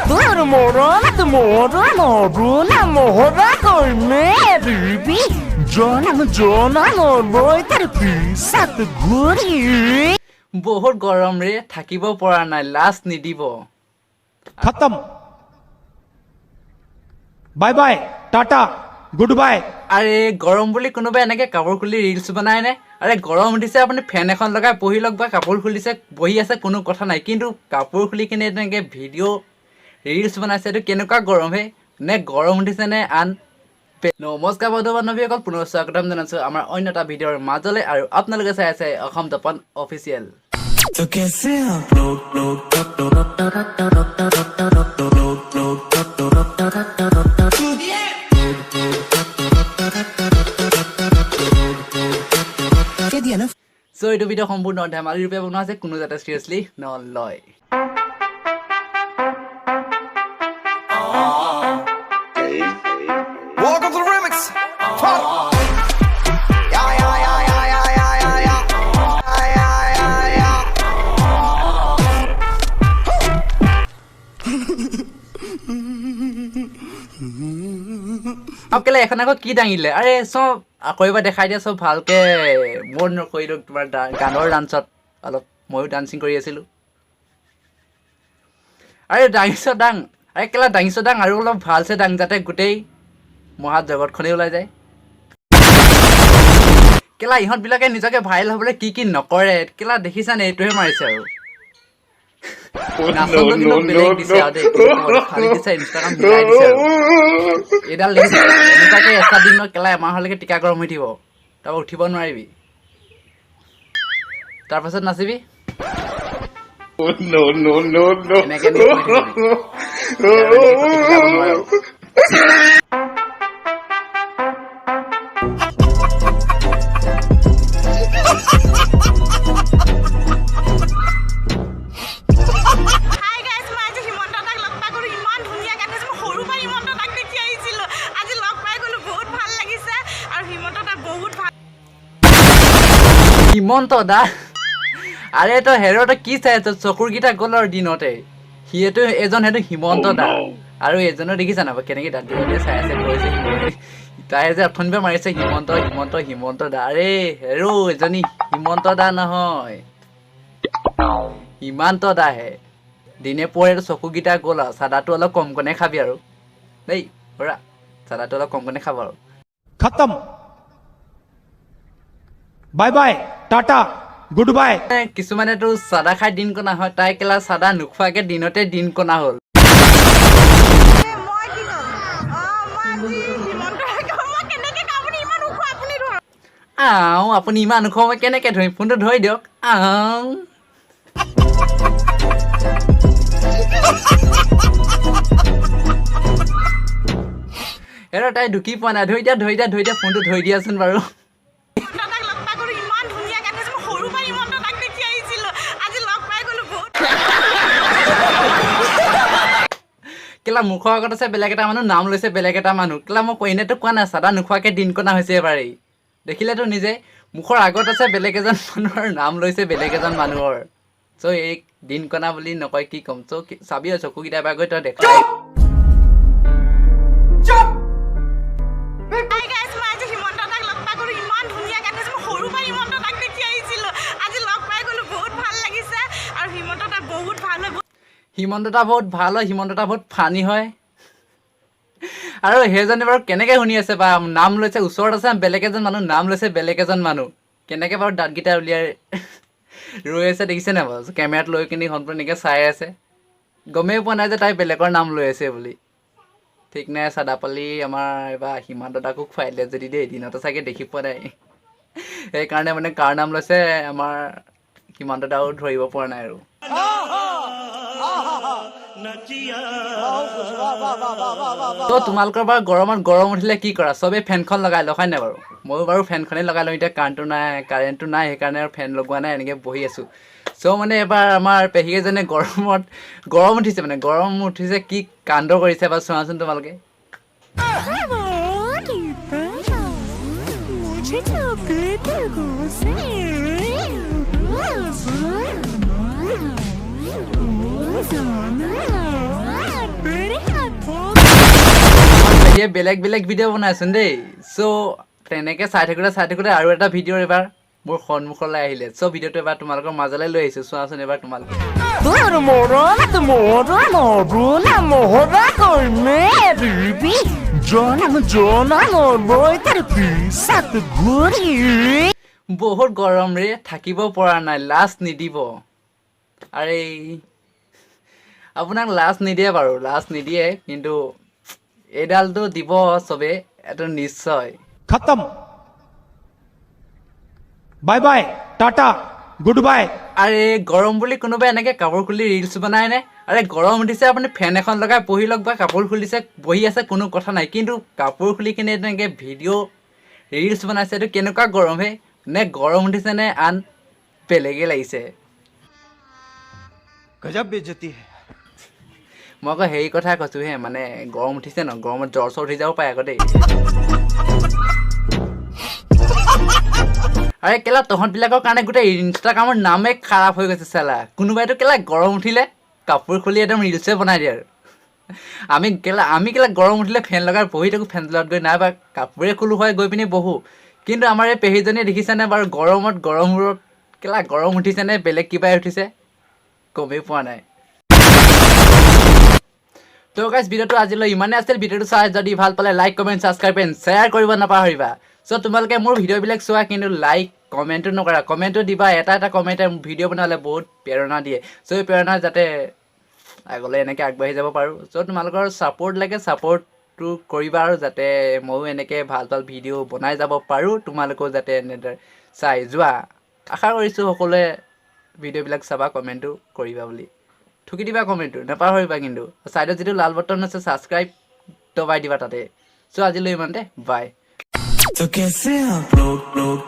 বহুত গৰম ৰে, থাকিব পৰা নাই, লাজ নিদিব। खत्म, bye bye, tata, good bye. আৰে গৰম বুলি কোনোবাই এনেকে কাপোৰ খুলি ৰিলচ বনাই নে? আৰে গৰম উঠিছে, আপুনি ফেন এখন লগাই বহি লওক বা কাপোৰ খুলিছে বহি আছে, কোনো কথা নাই। কিন্তু কাপোৰ খুলি কিনে তেনেকে ভিডিঅ' ৰিলচ বনাইছে, এইটো কেনেকুৱা গৰম হে? নে গৰম উঠিছে নে আন? নমস্কাৰ বন্ধু বান্ধৱীসকল, পুনৰ স্বাগতম জনাইছোঁ আমাৰ অন্য এটা ভিডিঅ'ৰ মাজলৈ আৰু আপোনালোকে চাই আছে অসম দৰ্পণ অফিচিয়েল। तो कैसे आप लोग लोग लोग लोग চ' এইটো ভিডিঅ' সম্পূৰ্ণ ধেমালি ৰূপে বনোৱা আছে, কোনো যাতে চিৰিয়াছলি নলয়। Welcome to the remix. Yeah, yeah, yeah, yeah, yeah, yeah, yeah, yeah. Yeah, yeah, yeah. আৰু কেলে এখন আকৌ কি দাঙিলে? আৰে চব আকৌ এবাৰ দেখাই দিয়া, চব ভালকে মন নকৰিলোঁ তোমাৰ গানৰ ডান্সত অলপ ময়ো ডান্সিং কৰি আছিলোঁ। আৰে দাঙিছ দাং, আৰে কেলা দাঙিছ দাং, আৰু অলপ ভালছে দাং যাতে গোটেই মহা জগতখনেই ওলাই যায়। কেলা ইহঁতবিলাকে নিজকে ভাইৰেল হ'বলৈ কি কি নকৰে কেলা দেখিছানে? এইটোহে মাৰিছে আৰু নাচনটো কিন্তু বেলেগ দিছে আৰু দেই, কিন্তু ফালি দিছে, ইনষ্টাগ্ৰাম মিলাই দিছে আৰু। এইডাল দেখিছে এনেকুৱাকে এচাত দিন কেলা এমাহলৈকে টিকা গৰম হৈ থাকিব, তাৰপৰা উঠিব নোৱাৰিবি, তাৰপাছত নাচিবি। No, no, no, no. এনেকে এনেকে কৰি থাকিবি। আৰু এনেকে কতি মিলাব নোৱাৰো। হাই গাইজ, মই আজি হিমন্ত দাক লগ পাই গ'লো। ইমান ধুনীয়া গান গাইছে, মই সৰুৰ পৰা হিমন্ত দাক দেখি আহিছিলোঁ, আজি লগ পাই গ'লো, বহুত ভাল লাগিছে। আৰু হিমন্ত দা বহুত ভাল। হিমন্ত দা, আৰে তই হেৰ, তই কি চাই আছ? চকুৰকেইটা গ'ল আৰু দিনতে। সিয়েতো এজন সেইটো হিমন্ত দা, আৰু এজনো দেখিছা নাই বাৰু কেনেকে দাঁত দীঘল চাই আছে, কৈছে তাই যে অথনিৰ পৰা মাৰিছে হিমন্ত হিমন্ত হিমন্ত দা। আৰে হেৰৌ, এজনী হিমন্ত দা নহয়, হিমান্ত দাহে। দিনে পোহৰে চকুকেইটা গ'ল আৰু। চাদাটো অলপ কমকনে খাবি আৰু দেই বৰা, চাদাটো অলপ কমকনে খাব আৰু। खत्म, bye bye, tata, good bye. কিছুমানেতো চাদা খাই দিন কণা হয়, তাই কেলা চাদা নোখোৱাকে দিনতে দিন কণা হ'ল। মই কি ক'ম? মই আজি হিমন্ত, মই কেনেকে কওঁ? আপুনি ইমান ওখ, আপুনি ধৰক। আও আপুনি ইমান ওখ, মই কেনেকে ধৰিম? ফোনটো ধৰি দিয়ক। আও হেৰ, তাই ঢুকি পোৱা নাই। ধৰি দিয়া, ধৰি দিয়া, ধৰি দিয়া, ফোনটো ধৰি দিয়াচোন বাৰু। হিমন্ত দাক লগ পাই গ'লো, ইমান ধুনীয়া গান গাইছে, মই সৰুৰ পৰা হিমন্ত দাক দেখি আহিছিলোঁ, আজি লগ পাই গ'লো, বহুত। কেলা মুখৰ আগত আছে বেলেগ এটা মানুহ, নাম লৈছে বেলেগ এটা মানুহ। কেলা মই এনেতো কোৱা নাই চাদা নোখোৱাকে দিন কণা হৈছে এবাৰেই। দেখিলেতো নিজে মুখৰ আগত আছে বেলেগ এজন মানুহৰ, নাম লৈছে বেলেগ এজন মানুহৰ। চ' এই দিন কণা বুলি নকয়, কি ক'ম? চ' চাবি আৰু চকুকেইটা এবাৰ গৈ তই দেখাই। হাই গাইজ, মই আজি হিমন্ত দাক লগ পাই গ'লো, ইমান ধুনীয়া গান গাইছে, মই সৰুৰ পৰা হিমন্ত দাক দেখি আহিছিলোঁ, আজি লগ পাই গ'লো, বহুত ভাল লাগিছে। আৰু হিমন্ত দা বহুত ভাল হয়। হিমন্ত দা বহুত ভাল হয়, হিমন্ত দা বহুত ফানি হয়। আৰু সেইজনে বাৰু কেনেকে শুনি আছে বা নাম লৈছে, ওচৰত আছে বেলেগ এজন মানুহ, নাম লৈছে বেলেগ এজন মানুহ, কেনেকে বাৰু দাঁতকেইটা উলিয়াই ৰৈ আছে দেখিছে নাই বাৰু? কেমেৰাত লৈ কিনি সম্পূৰ্ণ এনেকে চাই আছে, গমেই পোৱা নাই যে তাই বেলেগৰ নাম লৈ আছে বুলি। ঠিক নাই, চাদা পালি আমাৰ এইবাৰ হিমন্ত দাকো খুৱাই দিলে যদি দেই, দিনতে চাগে দেখি পোৱা নাই, সেইকাৰণে মানে কাৰ নাম লৈছে আমাৰ হিমন্ত দাও ধৰিব পৰা নাই আৰু। ত' তোমালোকৰ বাৰু গৰমত গৰম উঠিলে কি কৰা? চবেই ফেনখন লগাই লয় হয় নাই বাৰু? ময়ো বাৰু ফেনখনেই লগাই লওঁ। এতিয়া কাৰেণ্টটো নাই, কাৰেণ্টটো নাই, সেইকাৰণে আৰু ফেন লগোৱা নাই, এনেকৈ বহি আছোঁ। চ' মানে এবাৰ আমাৰ পেহী এজনে গৰমত গৰম উঠিছে, মানে গৰম উঠিছে, কি কাণ্ড কৰিছে এবাৰ চোৱাচোন তোমালোকে। मुझे चॉकलेट পেহীয়ে বেলেগ বেলেগ ভিডিঅ' বনাইচোন দেই। চ' তেনেকৈ চাই থাকোঁতে চাই থাকোঁতে আৰু এটা ভিডিঅ' এবাৰ মোৰ সন্মুখলৈ আহিলে। চ' ভিডিঅ'টো এবাৰ তোমালোকৰ মাজলৈ লৈ আহিছোঁ, চোৱাচোন এবাৰ তোমালোকে। বহুত গৰম ৰে, থাকিব পৰা নাই, লাজ নিদিব। আৰে, আপোনাক লাজ নিদিয়ে বাৰু, লাজ নিদিয়ে, কিন্তু এইডালটো দিব চবে, এইটো নিশ্চয়। खत्म। Bye bye, tata, good bye. আৰে, গৰম বুলি কোনোবাই এনেকৈ কাপোৰ খুলি ৰিলচ বনাই নে? আৰে, গৰম উঠিছে, আপুনি ফেন এখন লগাই বহি লওক বা কাপোৰ খুলিছে, বহি আছে, কোনো কথা নাই। কিন্তু কাপোৰ খুলি কিনে তেনেকৈ ভিডিঅ' ৰিলচ বনাইছে, এইটো কেনেকুৱা গৰম হে? নে গৰম উঠিছে নে আন বেলেগেই লাগিছে? गजब बेइज्जती है। মই আকৌ হেৰি কথা কৈছোঁ হে, মানে গৰম উঠিছে ন, গৰমত জ্বৰ চৰ উঠি যাব পাৰে আকৌ দেই। আৰে কেলা, তহঁতবিলাকৰ কাৰণে গোটেই ইনষ্টাগ্ৰামৰ নামেই খাৰাপ হৈ গৈছে চেলা। কোনোবাইতো কেলা গৰম উঠিলে কাপোৰ খুলি একদম ৰিলচে বনাই দিয়ে। আৰু আমি কেলা গৰম উঠিলে ফেন লগাই বহি থাকোঁ ফেন তলত গৈ, নাইবা কাপোৰে খোলো হয় গৈ পিনি বহোঁ। কিন্তু আমাৰ এই পেহীজনীয়ে দেখিছেনে বাৰু, গৰমত গৰমবোৰত কেলা গৰম উঠিছে নে বেলেগ কিবাই উঠিছে গমেই পোৱা নাই। তো গাইজ, ভিডিঅ'টো আজিলৈ ইমানেই আছিল। ভিডিঅ'টো চাই যদি ভাল পালে like, comment, subscribe and share কৰিব নাপাহৰিবা। চ' তোমালোকে মোৰ ভিডিঅ'বিলাক চোৱা, কিন্তু লাইক কমেণ্টো নকৰা। কমেণ্টো দিবা। এটা এটা কমেণ্টে ভিডিঅ' বনালে বহুত প্ৰেৰণা দিয়ে। চ' এই প্ৰেৰণা যাতে আগলৈ এনেকৈ আগবাঢ়ি যাব পাৰোঁ। চ' তোমালোকৰ ছাপৰ্ট লাগে, ছাপৰ্টটো কৰিবা আৰু যাতে ময়ো এনেকৈ ভাল ভাল ভিডিঅ' বনাই যাব পাৰোঁ, তোমালোকেও যাতে এনেদৰে চাই যোৱা। আশা কৰিছোঁ সকলোৱে ভিডিঅ'বিলাক চাবা, কমেণ্টো কৰিবা বুলি। ঠুকি দিবা কমেণ্টটো, নাপাহৰিবা কিন্তু। ছাইডত যিটো লাল বটন আছে, ছাবস্ক্ৰাইব দবাই দিবা তাতে। চ' আজিলৈ ইমানতে, বাই। तो कैसे आप लोग लोग?